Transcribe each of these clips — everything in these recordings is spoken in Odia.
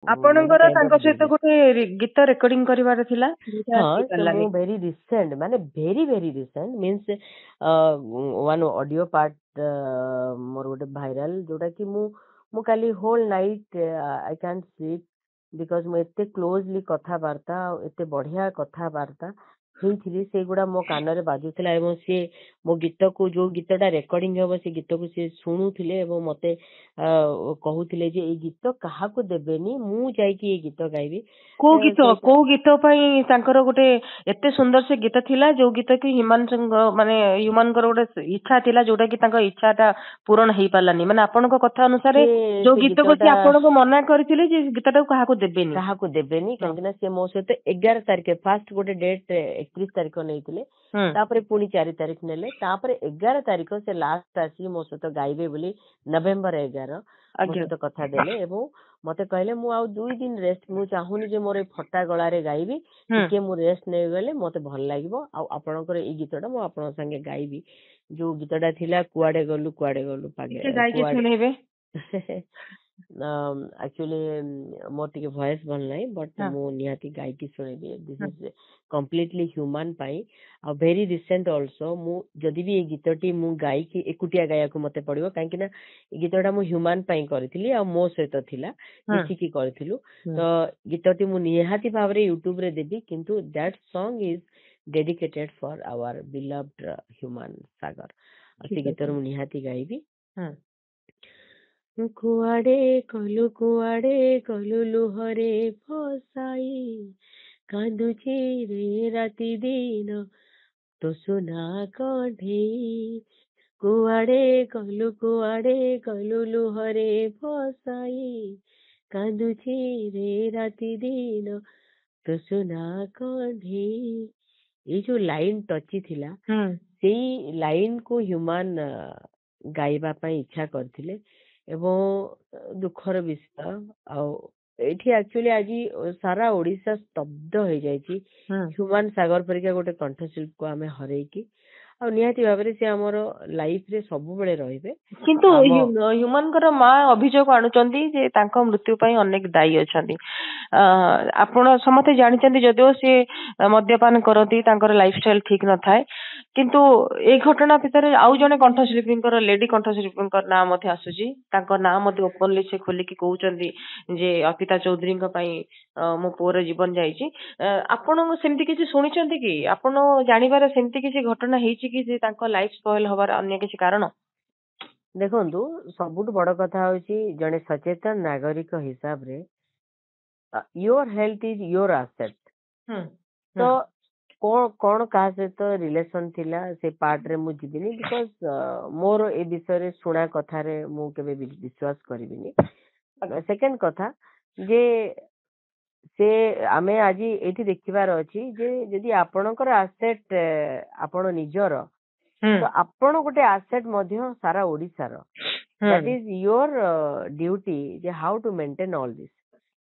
ମାନେ ଆପଣଙ୍କର କାଇଣ୍ଡ ତାଙ୍କ ଅଫ ସହିତ ଗୋଟେ ଗୀତ ରେକର୍ଡିଂ କରିବାର ଥିଲା, ଯୋଉଟା ହଁ, ସେ ହେଇପାରିଲାନି। ମୁଁ ଭେରି ରିସେଣ୍ଟ, ମାନେ very very recent, means one audio part ମୋର ଗୋଟେ ଭାଇରାଲ, ଯୋଉଟା କି ମୁଁ କାଲି whole night I can sleep, because ମୁଁ ଏତେ କ୍ଲୋଜଲି କଥାବାର୍ତ୍ତା ଆଉ ଏତେ ବଢିଆ କଥାବାର୍ତ୍ତା ହେଇଥିଲି, ସେଇଗୁଡା ମୋ କାନରେ ବାଜୁଥିଲା ଏବଂ ସିଏ ମୋ ଗୀତକୁ, ଯୋଉ ଗୀତଟା ରେକର୍ଡିଂ ହବ, ସେ ଗୀତକୁ ସିଏ ଶୁଣୁଥିଲେ ଏବଂ ମତେ କହୁଥିଲେ ଯେ ଏଇ ଗୀତ କାହାକୁ ଦେବେନି, ମୁଁ ଯାଇକି ଏଇ ଗୀତ ଗାଇବି। କୋଉ ଗୀତ? ସେଇଟା କୋଉ ଗୀତ ପାଇଁ ତାଙ୍କର ଗୋଟେ ଏତେ ସୁନ୍ଦର ସେ ଗୀତ ଥିଲା, ଯୋଉ ଗୀତ କି ହିମାଂଶୁଙ୍କ, ମାନେ ହ୍ୟୁମାନଙ୍କର ଗୋଟେ ଇଚ୍ଛା ଥିଲା, ଯୋଉଟା କି ତାଙ୍କ ଇଚ୍ଛାଟା ପୂରଣ ହେଇପାରିଲାନି? ମାନେ ଆପଣଙ୍କ କଥା ଅନୁସାରେ ସେ ଯୋଉ ସେ ଗୀତକୁ ଗୀତଟା ସେ ଆପଣଙ୍କୁ ମନା କରିଥିଲେ ଯେ ଗୀତଟାକୁ କାହାକୁ ଦେବେନି। କାହାକୁ ଦେବେନି, କାହିଁକି ନା ସେ ମୋ ସହିତ 11 ତାରିଖ ଫାଷ୍ଟ ଗୋଟେ ଡେଟ୍ 31 ତାରିଖ ନେଇଥିଲେ, ତାପରେ ପୁଣି 4 ତାରିଖ ନେଲେ, ତାପରେ 11 ତାରିଖ ସେ ଲାଷ୍ଟ ଆସିକି ମୋ ସହିତ ଗାଇବେ ବୋଲି ନଭେମ୍ବର 11 ମୋ ସହିତ କଥା ଦେଲେ ଏବଂ ମତେ କହିଲେ, ମୁଁ ଆଉ 2 ଦିନ ରେଷ୍ଟ, ମୁଁ ଚାହୁଁନି ଯେ ମୋର ଏଇ ଫଟା ଗଳାରେ ଗାଇବି, ଟିକେ ମୁଁ ରେଷ୍ଟ ନେଇଗଲେ ମତେ ଭଲ ଲାଗିବ, ଆଉ ଆପଣଙ୍କର ଏଇ ଗୀତଟା ମୁଁ ଆପଣଙ୍କ ସାଙ୍ଗେ ଗାଇବି, ଯୋଉ ଗୀତଟା ଥିଲା କୁଆଡେ ଗଲୁ କୁଆଡେ ଗଲୁ ଟିକେ ଗାଇକି କୁଆଡେ ଶୁଣେଇବେ। ଆକ୍ଚୁଆଲି ମୋର ଟିକେ ଭଏସ ଭଲ ନାହିଁ, ବଟ୍ ମୁଁ ନିହାତି ଗାଇକି ଶୁଣେଇବି। This is completely human ପାଇଁ ଆଉ ଭେରି ରିସେଣ୍ଟ ଅଲସୋ। ମୁଁ ଯଦି ବି ଏଇ ଗୀତଟି ମୁଁ ଗାଇକି ଏକୁଟିଆ ଗାଇବାକୁ ମତେ ପଡିବ, କାହିଁକି ନା ଏଇ ଗୀତଟା ମୁଁ ହ୍ୟୁମାନ ପାଇଁ କରିଥିଲି ଆଉ ମୋ ସହିତ ଥିଲା, ମିଶିକି କରିଥିଲୁ। ତ ଗୀତଟି ମୁଁ ନିହାତି ଭାବରେ ୟୁଟ୍ୟୁବରେ ଦେବି, କିନ୍ତୁ that song is dedicated for our beloved Human Sagar. ଆଉ ସେ ଠିକ ଅଛି। ଗୀତରେ ମୁଁ ନିହାତି ଗାଇବି। କୁଆଡେ ଗଲୁ କୁଆଡେ ଗଲୁ ଲୁହରେ ଫସାଇ, କାନ୍ଦୁଛି ରେ ରାତି ଦିନ ତୋ ସୁନା କଣ୍ଢେଇ। କୁଆଡେ ଗଲୁ କୁଆଡେ ଗଲୁ ଲୁହରେ ଫସାଇ, କାନ୍ଦୁଛି ରେ ରାତି ଦିନ ତୋ ସୁନା କଣ୍ଢେଇ। ଏଇ ଯୋଉ ଲାଇନ ଟଚି ଥିଲା, ସେଇ ଲାଇନ କୁ ହ୍ୟୁମାନ ଗାଇବା ପାଇଁ ଇଚ୍ଛା କରିଥିଲେ ଏବଂ ଦୁଃଖର ବିଷୟ, ଆଉ ଏଇଠି ଆକ୍ଚୁଆଲି ଆଜି ସାରା ଓଡିଶା ସ୍ତବ୍ଧ ହେଇଯାଇଛି ହ୍ୟୁମାନ ସାଗର ପରିକା ଗୋଟେ କଣ୍ଠଶିଳ୍ପୀକୁ ଆମେ ହରେଇକି। ଆଉ ନିହାତି ଭାବରେ ସେ ଆମର ଲାଇଫ ରେ ସବୁବେଳେ ରହିବେ। କିନ୍ତୁ ଆମ ହ୍ୟୁମାନଙ୍କର ମା ଅଭିଯୋଗ ଆଣୁଛନ୍ତି ଯେ ତାଙ୍କ ମୃତ୍ୟୁ ପାଇଁ ଅନେକ ଦାୟୀ ଅଛନ୍ତି। ଆପଣ ସମସ୍ତେ ଜାଣିଛନ୍ତି, ଯଦିଓ ସିଏ ମଦ୍ୟପାନ କରନ୍ତି, ତାଙ୍କର ଲାଇଫଷ୍ଟାଇଲ ଠିକ ନଥାଏ, କିନ୍ତୁ ଏଇ ଘଟଣା ଭିତରେ ଆଉ ଜଣେ କଣ୍ଠଶିଳ୍ପୀଙ୍କର, ଲେଡି କଣ୍ଠଶିଳ୍ପୀଙ୍କର ନାଁ ମଧ୍ୟ ଆସୁଛି। ତାଙ୍କ ନାଁ ମଧ୍ୟ ଓପନଲି ସେ ଖୋଲିକି କହୁଛନ୍ତି ଯେ ଅର୍ପିତା ଚୌଧୁରୀଙ୍କ ପାଇଁ ମୋ ପୁଅର ଜୀବନ ଯାଇଛି। ଆପଣ ସେମିତି କିଛି ଶୁଣିଛନ୍ତି କି? ଆପଣ ଜାଣିବାରେ ସେମିତି କିଛି ଘଟଣା ହେଇଛି କି ଯେ ତାଙ୍କ ଲାଇଫ ସ୍ପଏଲ ହବାର ଅନ୍ୟ କିଛି କାରଣ? ଦେଖନ୍ତୁ, ସବୁଠୁ ବଡ କଥା ହଉଛି ଜଣେ ସଚେତନ ନାଗରିକ ହିସାବରେ your health is your asset। ତ କଣ କଣ କାହା ସହିତ ରିଲେସନ ଥିଲା, ସେ ପାର୍ଟରେ ମୁଁ ଯିବିନି, because ମୋର ଏ ବିଷୟରେ ଶୁଣା କଥାରେ ମୁଁ କେବେ ବିଶ୍ୱାସ କରିବିନି। ସେକେଣ୍ଡ କଥା ଯେ ସେ ଆମେ ଆଜି ଏଇଠି ଦେଖିବାର ଅଛି ଯେ ଯଦି ଆପଣଙ୍କର ଆସେଟ ଆପଣ ନିଜର, ତ ଆପଣ ଗୋଟେ ଆସେଟ ମଧ୍ୟ ସାରା ଓଡିଶାର। That is your duty ଯେ how to maintain all this।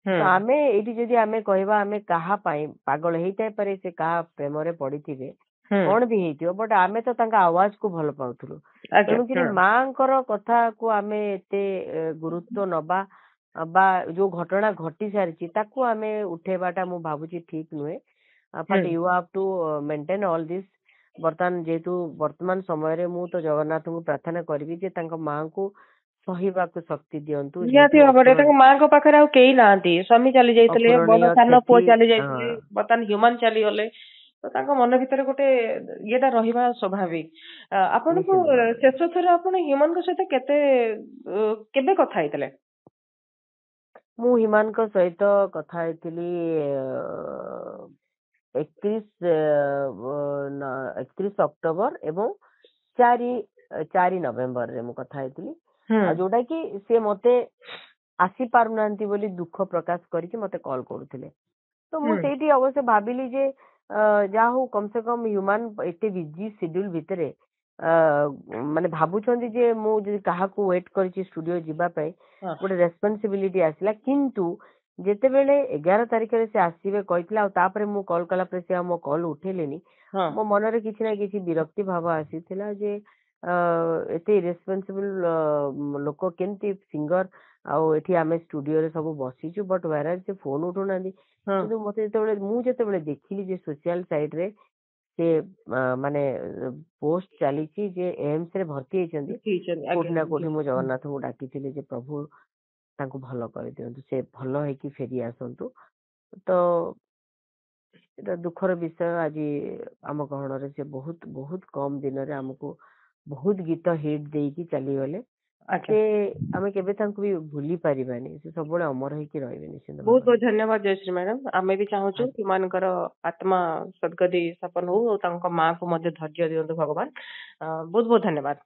ତ ଆମେ ଏଇଠି ଯଦି ଆମେ କହିବା ଆମେ କାହା ପାଇଁ ପାଗଳ ହେଇଥାଇପାରେ, ସେ କାହା ପ୍ରେମରେ ପଡିଥିବେ, କଣ ବି ହେଇଥିବ, ବଟ ଆମେ ତ ତାଙ୍କ ଆୱାଜକୁ ଭଲ ପାଉଥିଲୁ। ତେଣୁକରି ମାଙ୍କର କଥାକୁ ଆମେ ଏତେ ଗୁରୁତ୍ୱ ନବା ବା ଯୋଉ ଘଟଣା ଘଟି ସାରିଛି ତାକୁ ଆମେ ଉଠେଇବାଟା ମୁଁ ଭାବୁଛି ଠିକ ନୁହେଁ। But you have to maintain all this। ବର୍ତ୍ତମାନ ଯେହେତୁ ବର୍ତ୍ତମାନ ସମୟରେ ମୁଁ ତ ଜଗନ୍ନାଥଙ୍କୁ ପ୍ରାର୍ଥନା କରିବି ଯେ ତାଙ୍କ ମାଙ୍କୁ ସହିବାକୁ ଶକ୍ତି ଦିଅନ୍ତୁ, ନିହାତି ଯେହେତୁ ଭାବରେ ତାଙ୍କ ମାଙ୍କ ପାଖରେ ଆଉ କେହି ନାହାନ୍ତି। ସ୍ୱାମୀ ଚାଲି ଯାଇଥିଲେ, ବଡ ଅପୂରଣୀୟ ସାନ ପୁଅ କ୍ଷତି। ଚାଲି ଯାଇଥିଲେ, ବର୍ତ୍ତମାନ ହ୍ୟୁମାନ ଚାଲିଗଲେ, ତ ତାଙ୍କ ମନ ଭିତରେ ଗୋଟେ ଇଏଟା ରହିବା ସ୍ୱାଭାବିକ। ଆପଣଙ୍କୁ ନିଶ୍ଚିତ ଭାବରେ। ଶେଷ ଥର ଆପଣ ହ୍ୟୁମାନଙ୍କ ସହିତ କେବେ କଥା ହେଇଥିଲେ? ମୁଁ ହ୍ୟୁମାନଙ୍କ ସହିତ କଥା ହେଇଥିଲି 31 ଅକ୍ଟୋବର ଏବଂ 4 ନଭେମ୍ବରରେ ମୁଁ କଥା ହେଇଥିଲି, ଆଉ ଯୋଉଟା କି ସେ ମତେ ଆସି ପାରୁନାହାନ୍ତି ବୋଲି ଦୁଃଖ ପ୍ରକାଶ କରିକି ମତେ କଲ୍ କରୁଥିଲେ। ତ ମୁଁ ସେଇଠି ଅବଶ୍ୟ ଭାବିଲି ଯେ ଯାହା ହଉ, କମ ସେ କମ ହ୍ୟୁମାନ ଏତେ ବିଜି ସିଡ୍ୟୁଲ ଭିତରେ ମାନେ ଭାବୁଛନ୍ତି ଯେ ମୁଁ ଯଦି କାହାକୁ ୱେଟ୍ କରିଛି ଷ୍ଟୁଡିଓ ଯିବା ପାଇଁ, ଗୋଟେ ରେସ୍ପନ୍ସିବିଲିଟି ଆସିଲା। କିନ୍ତୁ ଯେତେବେଳେ 11 ତାରିଖରେ ସେ ଆସିବେ କହିଥିଲେ ଆଉ ତାପରେ ମୁଁ କଲ୍ କଲା ପରେ ସେ ଆଉ ମୋ କଲ୍ ଉଠେଇଲେନି, ମୋ ମନରେ କିଛି ନା କିଛି ବିରକ୍ତି ଭାବ ଆସିଥିଲା ଯେ ଏତେ ଇରେସ୍ପନ୍ସିବଲ ଲୋକ କେମିତି ସିଙ୍ଗର ଆଉ ଏଠି ଆମେ ଷ୍ଟୁଡିଓରେ ସବୁ ବସିଛୁ, ବଟ୍ ହ୍ୱେରଆଜ୍ ସେ ଫୋନ ଉଠଉନାହାନ୍ତି। କିନ୍ତୁ ମତେ ଯେତେବେଳେ, ମୁଁ ଯେତେବେଳେ ଦେଖିଲି ଯେ ସୋସିଆଲ ସାଇଟ ରେ ସେ ମାନେ ପୋଷ୍ଟ ଚାଲିଛି ଯେ ଏମ୍ସ ରେ ଭର୍ତ୍ତି ହେଇଛନ୍ତି, କୋଉଠି ନା କୋଉଠି ମୁଁ ଜଗନ୍ନାଥଙ୍କୁ ଡାକିଥିଲି ଯେ ପ୍ରଭୁ ତାଙ୍କୁ ଭଲ କରିଦିଅନ୍ତୁ, ସେ ଭଲ ହେଇକି ଫେରି ଆସନ୍ତୁ। ତ ଏଇଟା ଦୁଃଖର ବିଷୟ, ଆଜି ଆମ ଗହଣରେ ସେ ବହୁତ ବହୁତ କମ ଦିନରେ ଆମକୁ ବହୁତ ଗୀତ ହିଟ୍ ଦେଇକି ଚାଲିଗଲେ। ସେ ଆମେ କେବେ ତାଙ୍କୁ ବି ଭୁଲି ପାରିବାନି, ସେ ସବୁବେଳେ ଅମର ହେଇକି ରହିବେ ନିଶ୍ଚିନ୍ତ। ବହୁତ ବହୁତ ଧନ୍ୟବାଦ ଜୟଶ୍ରୀ ମ୍ୟାଡାମ। ଆମେ ବି ଚାହୁଁଛୁ ସେମାନଙ୍କର ଆତ୍ମା ସଦ୍ଗତି ସ୍ଥାପନ ହଉ ଆଉ ତାଙ୍କ ମାକୁ ମଧ୍ୟ ଧୈର୍ଯ୍ୟ ଦିଅନ୍ତୁ ଭଗବାନ। ବହୁତ ବହୁତ ଧନ୍ୟବାଦ।